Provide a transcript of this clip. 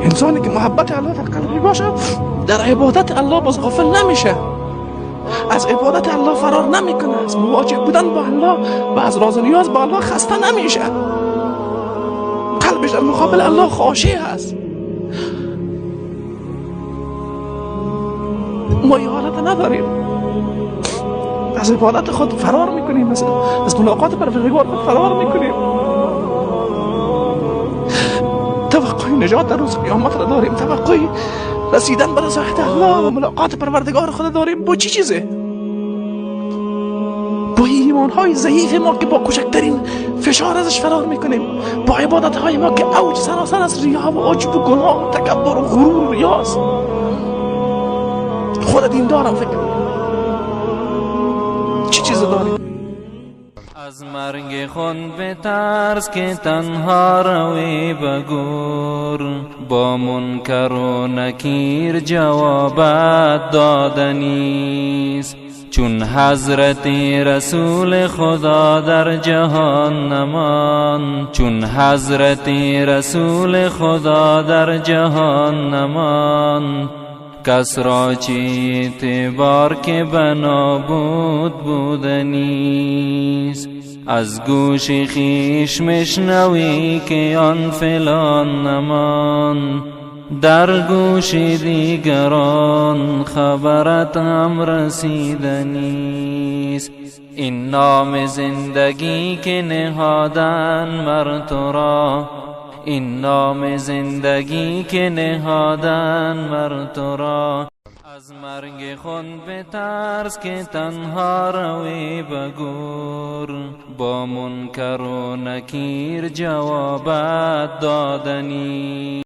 انسانی که محبت الله در قلبی باشه در عبادت الله باز غافل نمیشه، از عبادت الله فرار نمیکنه، از مواجه بودن با الله و از راز و نیاز با الله خسته نمیشه، قلبش در مقابل الله خاشع هست. ما این حالت نداریم، از عبادت خود فرار میکنیم، از ملاقات پروردگار خود فرار میکنیم. توقع نجات در روز قیامت را داریم، توقع رسیدن به رضایت الله و ملاقات پروردگار خود داریم. با چی چیزه؟ با ایمان های ضعیف ما که با کوچکترین فشار ازش فرار میکنیم، با عبادت های ما که اوج سراسر از ریا و عجب و گناه و تکبر و غرور و ریاست. خود دین دارم فکر چی چیز داریم؟ از مرگ خون به ترس که تنها روی بگور، با منکر و نکیر جوابت دادنیست. چون حضرت رسول خدا در جهان نمان، چون حضرت رسول خدا در جهان نمان، کس را چه اعتبار که بنا بود بودنیست. از گوش خویش مشنوی که آن فلان نمان، در گوش دیگران خبرت هم رسیدنیست. این نام زندگی که نهادن مر تو را، این نام زندگی که نهادن مر تو را، از مرگ خون به ترس که تنها روی بگور، با منکر و نکیر جوابت دادنی.